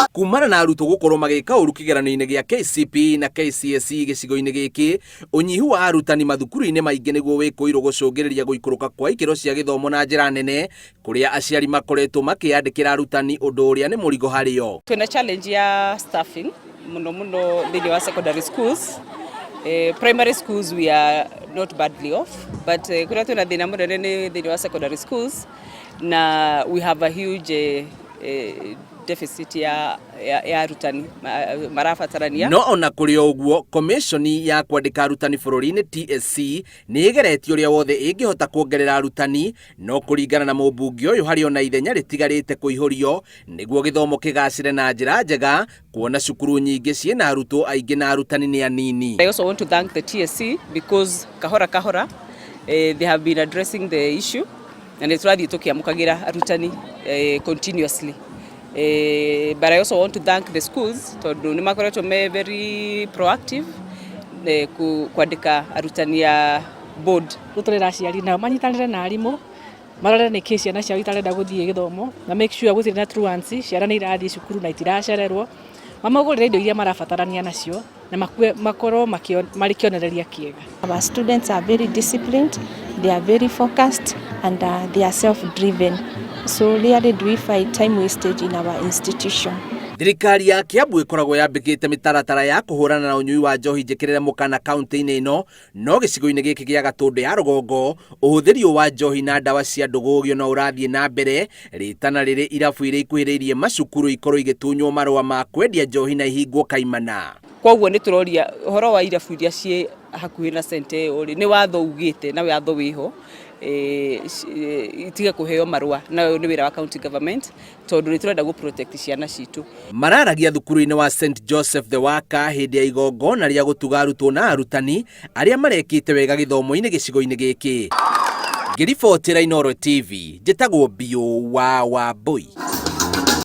Kumana na arutwo gũkorwo magĩka ũru kĩgeranio-inĩ gĩa KCPE na KCSE gĩcigo-inĩ gĩkĩ, ũnyihu wa arutani mathukuru-inĩ maingĩ nĩguo wĩkũirwo gũcũngĩrĩria gũikũrũka kwa ikĩro cia gĩthomo na njĩra nene, kũrĩa aciari makoretwo makĩyandĩkĩra arutani ũndũ ũrĩa nĩ mũrigo harĩ o. Twĩna challenge ya staffing mũno mũno thĩinĩ wa secondary schools. Primary schools we are not badly off, but kũrĩa twĩna thĩna mũnene nĩ thĩinĩ wa secondary schools, na we have a huge deficit ya arutani marabatarania. No ona kũrĩ o ũguo, Komĩconi ya kwandĩka arutani bũrũri-inĩ TSC nĩ ĩgeretie ũrĩa wothe ĩngĩhota kuongerera arutani, no kũringana na mũmbunge ũyũ harĩ ona ithenya rĩtigarĩte kũihũrio nĩguo gĩthomo kĩgacĩre na njĩra njega, kuona cukuru nyingĩ ciĩna arutwo aingĩ na arutani nĩ anini. I also want to thank the TSC because kahora kahora they have been addressing the issue na nĩ tũrathiĩ tũkĩamũkagĩra arutani continuously. But I also want to thank the schools tondũ nĩ makoretwo me very proactive kwandĩka arutani a board. Rĩu tũrera aciari nao manyitanĩre na arimũ, marore nĩkĩ ciana ciao itarenda gũthiĩ gĩthomo, na make sure gũtirĩ na truancy, ciana nĩ irathiĩ cukuru na itiracererwo, mamagũrĩre indo iria marabatarania nacio na makue, makorwo marĩ kĩonereria kĩega. Our students are very disciplined, they are very focused, and they are self-driven. So rarely do we find time wastage in our institution. Thirikari ya Kiambu ĩkoragwo yambĩkĩte mĩtaratara ya kũhũrana na ũnyui wa njohi njĩkĩrĩre mũkana kaunti-inĩ ĩno, no gĩcigo-inĩ gĩkĩ gĩa Gatũndũ ya rũgongo, ũhũthĩri ũyũ wa njohi na ndawa cia ndũgũgio no ũrathiĩ na mbere, rĩtana rĩrĩ irabu iria ikuhĩrĩirie macukuru ikorwo igĩtunywo marũa ma kwendia njohi na ihingwo kaimana. Koguo nĩ tũroria ũhoro wa irabu iria ciĩ hakuhĩ na center ĩyo rĩ, nĩ watho ugĩte na watho wĩho, itige kũheo marũa, na ũyũ nĩ wĩra wa county government tondũ nĩ tũrenda gũ protect ciana citũ. Mararagia thukuru-inĩ wa St Joseph the Worker hĩndĩ ya igongona rĩa gũtuga arutwo na arutani arĩa marekĩte wega gĩthomo-inĩ gĩcigo-inĩ gĩkĩ. Ngĩribotera Inooro TV, njĩtagwo Biũ wa Wambui.